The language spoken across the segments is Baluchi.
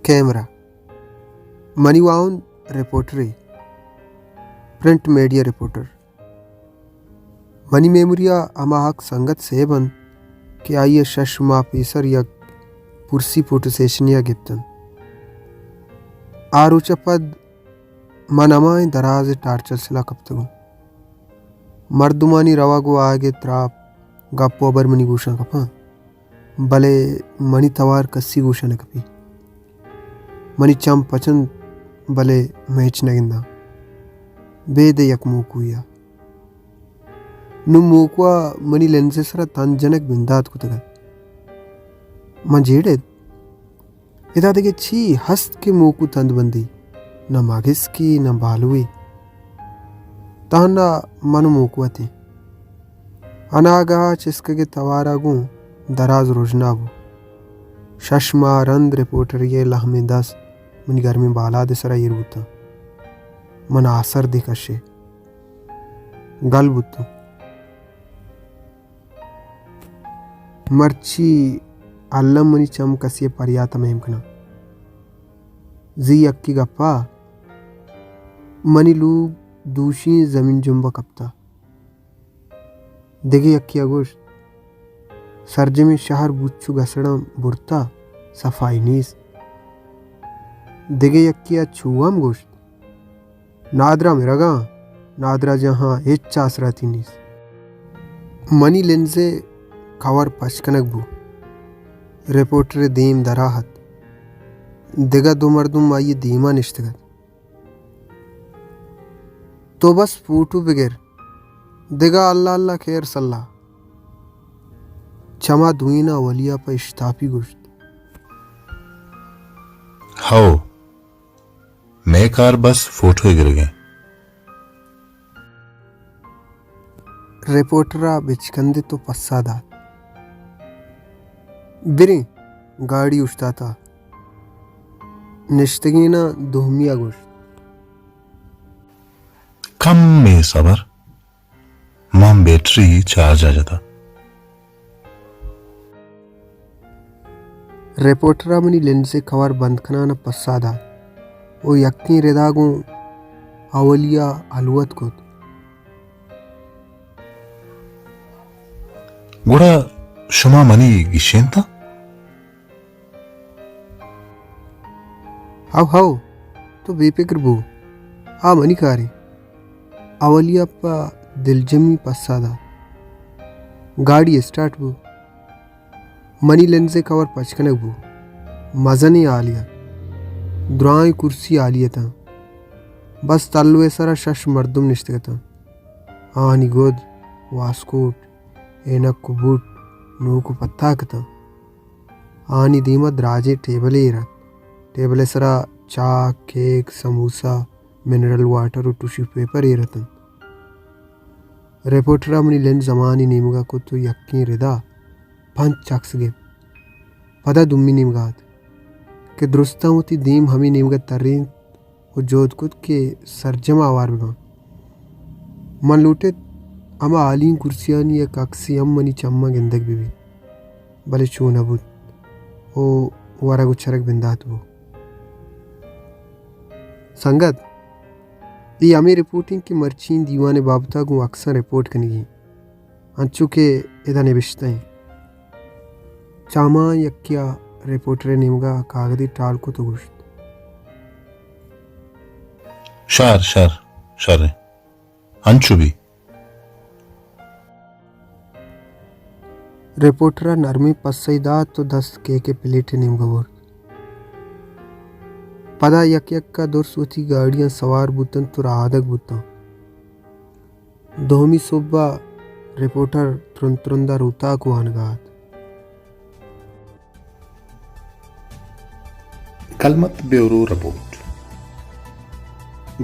کیمرہ۔ منی واہند رپورٹرے، پرنٹ میڈیا رپورٹر۔ منی میموری ءَ ہما ہک سنگت سیب انت کہ آئی ءَ شش ماہ پیسر یک پرسی فوٹو سیشنے ءَ گپت انت۔ آ روچ ءَ پد من ہمائیں درازیں ٹارچر سیل ءَ کپتگوں۔ مردمانی روگ ءُ آیگ ءِ تراپ، گپ ءُ ہبر منی گوشاں کپاں، بلے منی توار کسی گوشاں نہ کپی۔ منی چم پچ انت، بلے من ہچ نہ گنداں، بید ءِ یک موکوے ءَ۔ نوں موکو ءَ منی لینز ءِ سرا تند جنگ بندات کتگ ات۔ من جیڑ ات، ادا دگہ چی ہست کہ موکو تند بندی؟ نہ مگسکے، نہ بالوے۔ تہنا من ءُ موکو اتیں۔ اناگہ ءَ چسکگ ءِ توار ءَ گوں دراز رژنا بو۔ شش ماہ رند رپورٹری ءِ لہمیں دست منی گرمیں بالاد ءِ سرا ایر بوتاں۔ من آسر دے کشے گل بوتوں۔ مرچی الم منی چم کسی ءِ پریات ءَ میم کناں۔ زی یکی گپا منی لوگ دوشی زمین جنب ءَ کپتا۔ دگہ یکی ءَ گوشت، سرجمیں شہر بوچ ءُ گسڑاں برتا، صفائی نیست۔ دگہ یکی ءَ چو ہم گوشت، نادرا مرگاں، نادرا جہاں ہچ آسراتی نیست۔ منی لینز ءِ کور پچ کنگ بو۔ رپورٹر ءِ دیم درا ات۔ دگہ دو مردم آئی ءِ دیما نشتگ ات۔ تو بس فوٹو بگر، دگہ اللہ اللہ خیر صلاح۔ چما دوئیناں اولی ءَ پہ اشتاپی گوشت۔ ہو، مئے کار بس فوٹو ءِ گرگ ءَ۔ رپورٹر ءَ بچکندت ءُ پسہ دات۔ بریں، گاڑی اوشتاتا۔ نشتگیناں دومی ءَ گوشت۔ کمے صبر، من بیٹری چارج ءَ جتا۔ رپورٹر ءَ منی لینز ءِ کور بند کنان ءَ پسہ دات ءُ یکیں ردا گوں اولی ءَ ہلوت کت۔ گڑا شما منی گیشینتا؟ ہو ہو، تو بے پکر بو، آ منی کارے۔ اولی ءَ پہ دلجمی پسہ دات۔ گاڑی اسٹارٹ بو۔ منی لینز ءِ کور پچ کنگ بو۔ مزنیں ہالے ات۔ درائیں کرسی ہالی اتاں۔ بس تلو ءِ سرا شش مردم نشتگ اتاں۔ آہانی گد، واسکوٹ، اینک ءُ بوٹ نوک ءُ پتاک اتاں۔ آہانی دیما دراجیں ٹیبلے ایر ات۔ ٹیبل ءِ سرا چاہ، کیک، سموسہ، منرل واٹر ءُ ٹشو پیپر ایر اتنت۔ رپورٹر ءَ منی لینز ہماہانی نیمگ ءَ کت ءُ یکیں ردا پنچ عکس گپت۔ پدا دومی نیمگ ءَ ات کہ درستاں وتی دیم ہمے نیمگ ءَ ترینت ءُ جہد کت کہ سرجم آوار بہ باں۔ من لوٹ ات ہما ہالیں کرسیانی یک عکسے ہم منی چماں گندگ بہ بیت، بلے چو نہ بوت ءُ ورگ ءُ چرگ بندات بوت۔ سنگت، اے ہمے رپورٹ انت کہ مرچی دیوان ءِ بابت ءَ گوں عکساں رپورٹ کنگی انت، انچو کہ ادا نبشتہ انت۔ چہ ہماہاں یکے ءَ رپورٹر ءِ نیمگ ءَ کاگدے ٹال کت ءُ گوشت، شر، شر، شر انت۔ انچو بی۔ رپورٹر ءَ نرمیں پسہے دات ءُ دست کیک ءِ پلیٹ ءِ نیمگ ءَ برت۔ پدا یک یک ءَ درس وتی گاڑیاں سوار بوتنت ءُ رہادگ بوتاں۔ دومی سہب ءَ رپورٹر ترند ترند ءَ روتاک وانگ ءَ ات۔ کلمت بیورو رپورٹ۔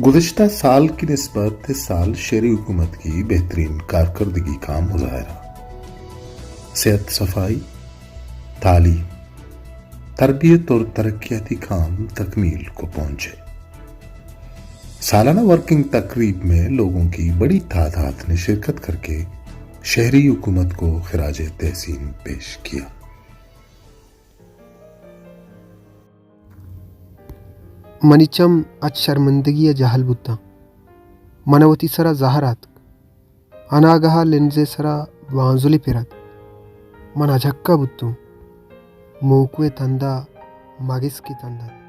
گزشتہ سال کی نسبت اس سال شہری حکومت کی بہترین کارکردگی کا مظاہرہ۔ صحت، صفائی، تعلیم، تربیت اور ترقیاتی کام تکمیل کو پہنچے۔ سالانہ ورکنگ تقریب میں لوگوں کی بڑی تعداد نے شرکت کر کے شہری حکومت کو خراج تحسین پیش کیا۔ منی چم اچ شرمندگی ءَ جہل بوتاں۔ من ءَ وتی سرا زہر آتک۔ اناگہ ءَ لنز ءِ سرا بانزلے پر ات۔ من اجکہ بوتوں۔ موکو ءِ تندا مگسکے تند ات۔